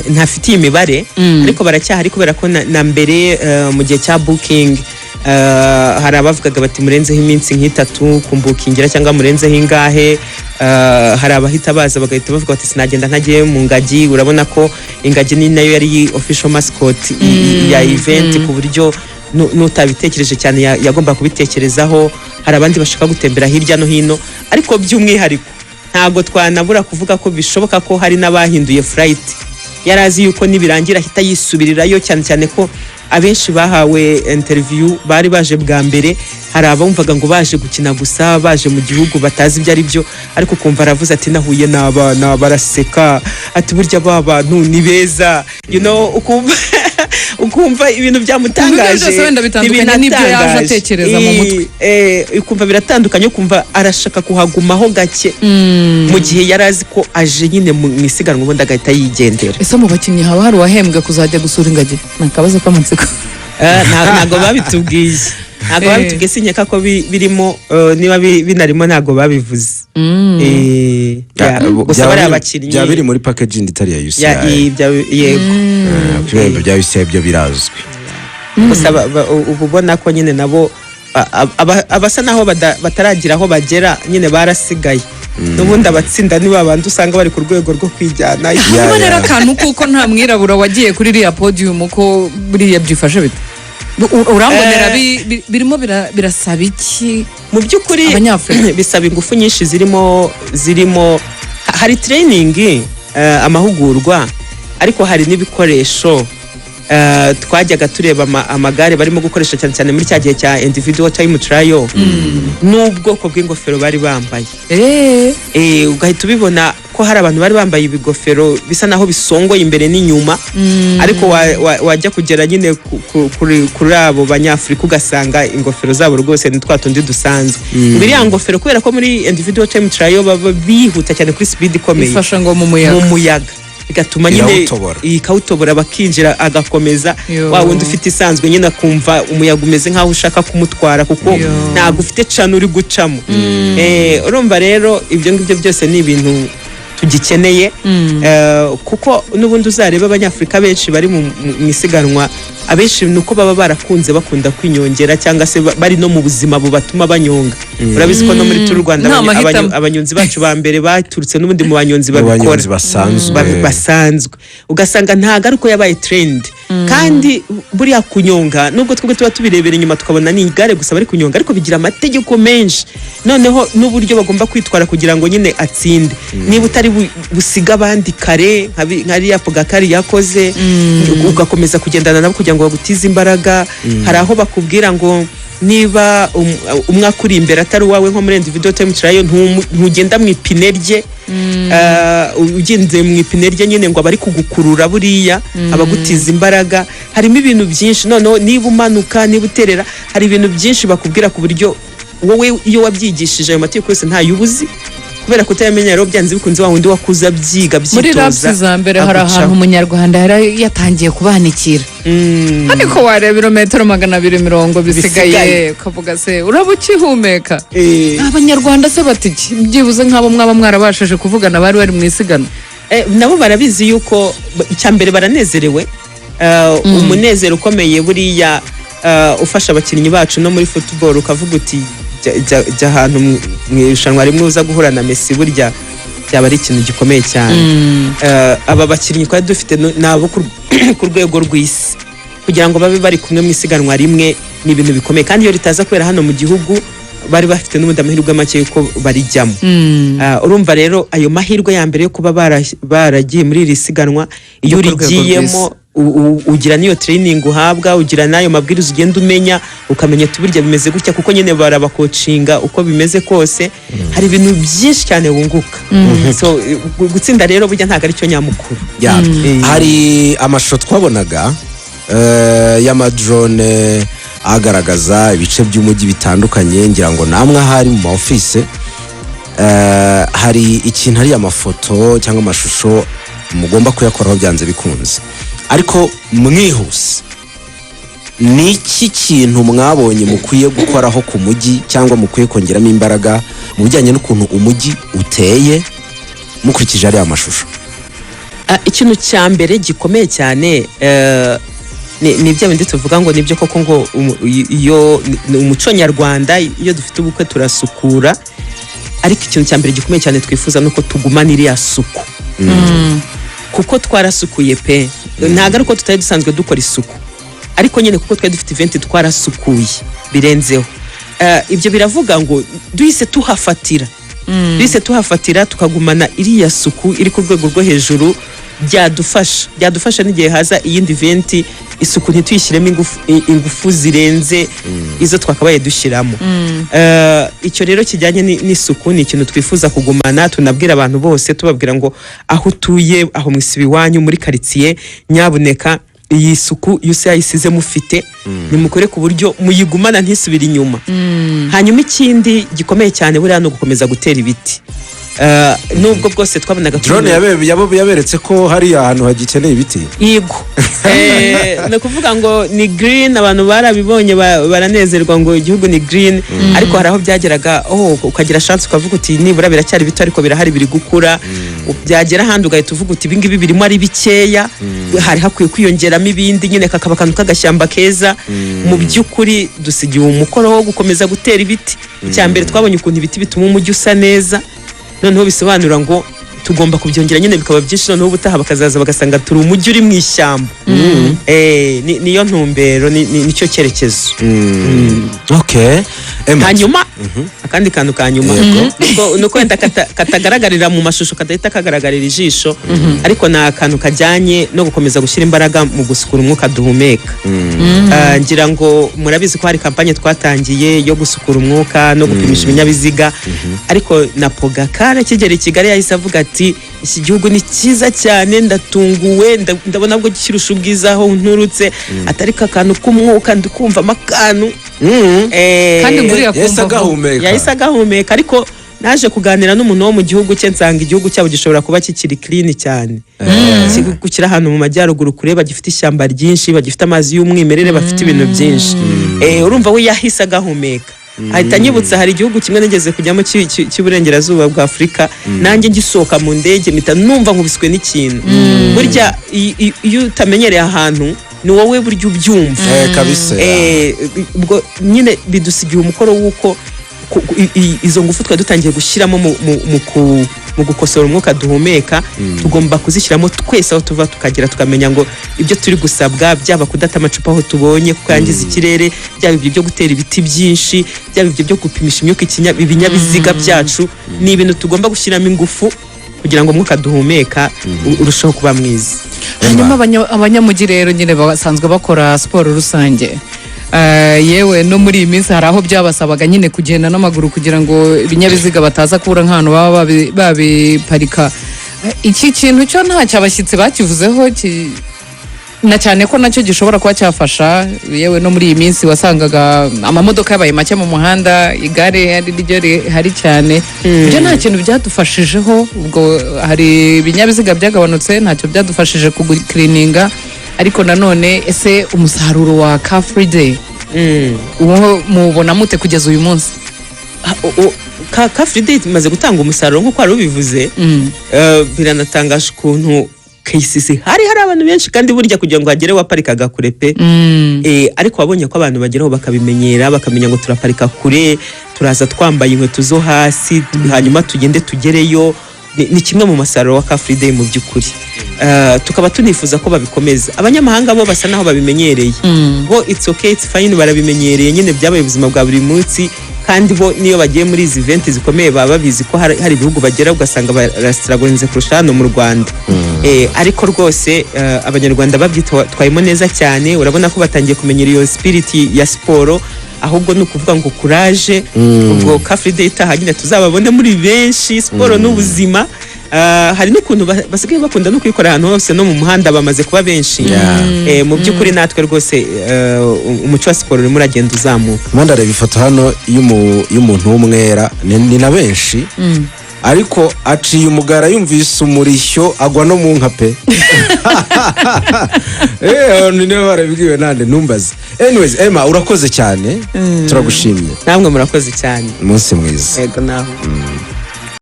ntafitiye imibare, ariko baracyahari kubera ko na mbere mu gihe cya booking hari abavugaga bati: "Murenzeho iminsi nk'itatu kumbukingira cyangwa murenzeho ingahe." Hari abahita baza bagahita bavuga bati: "Sinagenda ntagiye mu ngagi." Urabona ko ingagi ni nayo yari official mascot ya event, ku buryo nutabitekereje cyane yagomba kubitekerezaho. Hari abandi bashaka gutembera hirya no hino, ariko by'umwihariko ntabwo twanabura kuvuga ko bishoboka ko hari n'abahinduye flight, yari azi yuko nibirangira ahita yisubirirayo, cyane cyane ko abenshi bahawe interview bari baje bwa mbere. Hari abumvaga ngo baje gukina gusa, baje mu gihugu batazi ibyo ari byo, ariko ukumva aravuze ati: "Nahuye n'abana baraseka," ati: "Burya ba bantu ni beza." Ukumva ibintu byamutangaje. Ibyo byose wenda bitandukanye n'ibyo yaje ntibinatangaje. atekereza mu mutwe. Ukumva biratandukanye, ukumva arashaka kuhagumaho gake mu gihe yari azi ko aje nyine mu isiganwa, ubundi agahita yigendera. Ese mu bakinnyi haba hari uwahembwe kuzajya gusura ingagi? Ni akabazo k'amatsiko. Ntabwo babitubwiye, ntabwo babitubwiye. Sinkeka ko birimo, niba binarimo ntabwo babivuze. Ya, gusa bariya bakinnyi Byaba biri muri packaging itari ya UCI. Yego. Ku bihembo bya UCI byo birazwi. Gusa uba ubona ko nyine nabo abasa naho bataragira aho bagera nyine barasigaye. N'ubundi abatsinda ni babandi usanga bari ku rwego rwo kwijyana. Hanyuma rero, akantu kuko nta mwirabura wagiye kuri iriya podium, ko buriya byifashe bite? Urambonera birimo birasaba iki Mu by'ukuri Abanyafurika? bisaba ingufu nyinshi, zirimo hari training, amahugurwa, ariko hari n'ibikoresho. Twajyaga tureba amagare barimo gukoresha, cyane cyane muri cya gihe cya individual time trial, n'ubwoko bw'ingofero bari bambaye. Ugahita ubibona ko hari abantu bari bambaye ibigofero bisa naho bisongoye imbere n'inyuma, ariko wajya kugera nyine kuri abo Banyafurika ugasanga ingofero zabo rwose ni twa tundi dusanzwe. Ngo iriya ngofero, kubera ko muri individual time trial baba bihuta cyane kuri speed ikomeye, Ifasha ngo mu muyaga. Mu muyaga bigatuma nyine Irawutobora. Ikawutobora, bakinjira agakomeza. Yo. Wa wundi ufite isanzwe nyine akumva umuyaga umeze nk'aho ushaka kumutwara, kuko Yo. ntabwo ufite cana uri gucamo. Urumva rero ibyo ngibyo byose ni ibintu tugikeneye, kuko n'ubundi uzareba Abanyafurika benshi bari mu isiganwa, abenshi ni uko baba barakunze, bakunda kwinyongera cyangwa se bari no mu buzima bubatuma banyonga. Urabizi ko no muri Tour Rwanda Nta mahitamo. abanyonzi bacu ba mbere baturutse n'ubundi mu banyonzi Mu babikora banyonzi basanzwe. Basanzwe, ugasanga ntabwo ari uko yabaye trend. Kandi buriya kunyonga, nubwo twebwe tuba tubirebera inyuma tukabona ni igare gusa bari kunyonga, ariko bigira amategeko menshi, noneho n'uburyo bagomba kwitwara kugira ngo nyine atsinde. Niba utari busiga abandi kare nka riya Pogačar yakoze, ugakomeza kugendana nabo kugira ngo bagutize imbaraga. Hari aho bakubwira ngo niba umwaka uri imbere atari uwawe, nko muri individual time trial, ntugenda mu ipine rye. Ugenze mu ipine rye nyine ngo aba ari kugukurura, buriya abagutiza imbaraga. Harimo ibintu byinshi. Noneho niba umanuka, niba uterera, hari ibintu byinshi bakubwira, ku buryo wowe iyo wabyigishije ayo mategeko yose ntayo uba uzi. Kubera kutayamenya rero, byanze bikunze wa wundi wakuze abyiga, Muri laps abyitoza, za mbere hari agucaho. ahantu Umunyarwanda yari yatangiye kubanikira, ariko wareba ibirometero 220 bisigaye, Bisigaye. ukavuga: "Se uraba ukihumeka?" Abanyarwanda se bati iki? Byibuze nk'abo mwaba mwarabashije kuvugana bari mu isiganwa? Nabo barabizi yuko icya mbere baranezerewe. Umunezero ukomeye buriya, ufasha abakinnyi bacu no muri football, ukavuga uti: "Jya ahantu mu irushanwa rimwe uza guhura na Messi," burya byaba ari ikintu gikomeye cyane. Aba bakinnyi twari dufite ni abo ku rwego rw'isi. Kugira ngo babe bari kumwe mu isiganwa rimwe ni ibintu bikomeye, kandi iyo ritaza kubera hano mu gihugu bari bafite n'ubundi amahirwe make y'uko barijyamo. Urumva rero ayo mahirwe ya mbere yo kuba baragiye muri iri siganwa, iyo Ku rwego urigiyemo ugira n'iyo training uhabwa, ugira n'ayo mabwiriza ugenda umenya, ukamenya ati burya bimeze gutya, kuko nyine barabakocinga. Uko bimeze kose hari ibintu byinshi cyane wunguka. So gutsinda rero burya ntabwo aricyo nyamukuru. Hari amashusho twabonaga y'ama drone agaragaza ibice by'umujyi bitandukanye. Ngira ngo namwe ahari mu ma office hari ikintu, ari amafoto cyangwa amashusho mugomba kuyakoraho byanze bikunze. Ariko mwihuse, ni iki kintu mwabonye mukwiye gukoraho ku mujyi cyangwa mukwiye kongeramo imbaraga mu bijyanye n'ukuntu umujyi uteye, mukurikije ariya mashusho? Ikintu cya mbere gikomeye cyane ni bya bindi tuvuga ngo nibyo koko, ngo iyo ni umuco nyarwanda, iyo dufite ubukwe turasukura. Ariko ikintu cya mbere gikomeye cyane twifuza ni uko tugumana iriya suku, kuko twarasukuye pe. Ntabwo ari uko tutari dusanzwe dukora isuku, ariko nyine kuko twari dufite event twarasukuye birenzeho. Ibyo biravuga ngo duhise tuhafatira tukagumana iriya suku iri ku rwego rwo hejuru, byadufasha n'igihe haza iyindi event, isuku ntituyishyiremo ingufu zirenze izo twakabaye dushyiramo. Icyo rero kijyanye n'isuku ni ikintu twifuza kugumana. Tunabwira abantu bose, tubabwira ngo aho utuye, aho mu isibo iwanyu, muri karitsiye, nyabuneka iyi suku iyo yayisize mufite, nimukore ku buryo muyigumana, ntisubire inyuma. Hanyuma ikindi gikomeye cyane buriya ni ugukomeza gutera ibiti. Nubwo bwose twabonaga Drone yaberetse ko hariya ahantu hagikeneye ibiti. Yego. Ni ukuvuga ngo ni green, abantu barabibonye baranezerwa ngo igihugu ni green. Ariko hari aho byageraga, oh, ukagira chance ukavuga uti nibura biracyari bito ariko birahari, biri gukura. Byagera ahandi ugahita uvuga uti ibingibi birimo ari bikeya, hari hakwiye kwiyongeramo ibindi nyine, kakaba akantu k'agashyamba keza. Mu by'ukuri dusigiwe umukoro wo gukomeza gutera ibiti. Icya mbere, twabonye ukuntu ibiti bituma umujyi usa neza. Noneho bisobanura ngo tugomba kubyongera nyine bikaba byinshi, noneho ubutaha bakazaza bagasanga turi umujyi uri mu ishyamba. Niyo ntumbero, nicyo cyerekezo. Okay. Emma, Hanyuma akandi kantu ka nyuma, Yego. nuko wenda katagaragarira mu mashusho, kadahita kagaragarira ijisho, ariko ni akantu kajyanye no gukomeza gushyira imbaraga mu gusukura umwuka duhumeka. Ngira ngo murabizi ko hari kampanye twatangiye yo gusukura umwuka no gupimisha ibinyabiziga. Ariko na Pogacar akigera i Kigali yahise avuga ati iki gihugu ni cyiza cyane, ndatunguwe, ndabona bwo kirusha ubwiza aho nturutse, atari akantu k'umwuka ndikumvamo akantu. Kandi nguriya yahise kumva vuba. agahumeka. Yahise agahumeka. Ariko naje kuganira n'umuntu wo mu gihugu cye, nsanga igihugu cyabo gishobora kuba kikiri clean cyane. Igihugu kiri ahantu mu majyaruguru kure, bagifite ishyamba ryinshi, bagifite amazi y'umwimerere, bafite ibintu byinshi. Urumva we yahise agahumeka, ahita anyibutsa hari igihugu kimwe nigeze kujyamo cy'iburengerazuba bwa Afurika, nanjye ngisohoka mu ndege mpita numva nkubiswe n'ikintu. Burya iyo utamenyereye ahantu ni wowe burya ubyumva. Kabisa. Ubwo nyine bidusigiye umukoro w'uko izo ngufu twari dutangiye gushyiramo mu gukosora umwuka duhumeka, tugomba kuzishyiramo twese aho tuva tukagera, tukamenya ngo ibyo turi gusabwa, byaba kudata amacupa aho tubonye kuko yangiza ikirere, byaba ibyo byo gutera ibiti byinshi, byaba ibyo byo gupimisha imyuka ibinyabiziga byacu, ni ibintu tugomba gushyiramo ingufu kugira ngo umwuka duhumeka urusheho kuba mwiza. Hanyuma abanyamujyi rero nyine basanzwe bakora siporo rusange. Yewe no muri iyi minsi hari aho byabasabaga nyine kugenda n'amaguru kugira ngo ibinyabiziga bataza kubura nk'ahantu baba babiparika. Iki kintu cyo ntacyo abashyitsi bakivuzeho, na cyane ko nacyo gishobora kuba cyafasha. Yewe no muri iyi minsi wasangaga amamodoka yabaye make mu muhanda, igare ari ryo rihari cyane. Ibyo nta kintu byadufashijeho. Ubwo hari ibinyabiziga byagabanutse, ntacyo byadufashije kugukirininga. Ariko nanone ese umusaruro wa Car Free Day uwo mubona mute kugeza uyu munsi? Car Free Day imaze gutanga umusaruro nk'uko wari ubivuze. Biranatangaje ukuntu KCC hari abantu benshi, kandi burya kugira ngo hagere waparikaga kure pe. Ariko wabonye ko abantu bageraho bakabimenyera, bakamenya ngo turaparika kure, turaza twambaye inkweto zo hasi, hanyuma tugende tugereyo. Ni kimwe mu musaruro wa Car Free Day mu by'ukuri. Tukaba tunifuza ko babikomeza. Abanyamahanga bo basa naho babimenyereye, bo it's okay, it's fine, barabimenyereye nyine, byabaye ubuzima bwa buri munsi. Kandi bo niyo bagiye muri izi event zikomeye baba babizi ko hari ibihugu bagera ugasanga barasiragorinze kurusha hano mu Rwanda. Ariko rwose Abanyarwanda babyitwayemo neza cyane. Urabona ko batangiye kumenyera iyo spirit ya siporo. Ahubwo ni ukuvuga ngo courage, ubwo Car Free Day itaha nyine tuzababone muri benshi. Siporo n'ubuzima. Hari n'ukuntu basigaye bakunda no kuyikora ahantu hose, no mu muhanda bamaze kuba benshi. Mu by'ukuri natwe rwose umuco wa siporo urimo uragenda uzamuka. Ndimo ndareba ifoto hano y'umuntu w'umwera, ni na benshi, ariko aciye umugara, yumvise umurishyo agwa no mu nka pe. Niba barabibwiwe nande ntumbaze. Anyways, Emma, urakoze cyane, turagushimye. Namwe murakoze cyane. Umunsi mwiza. Yego, nawe.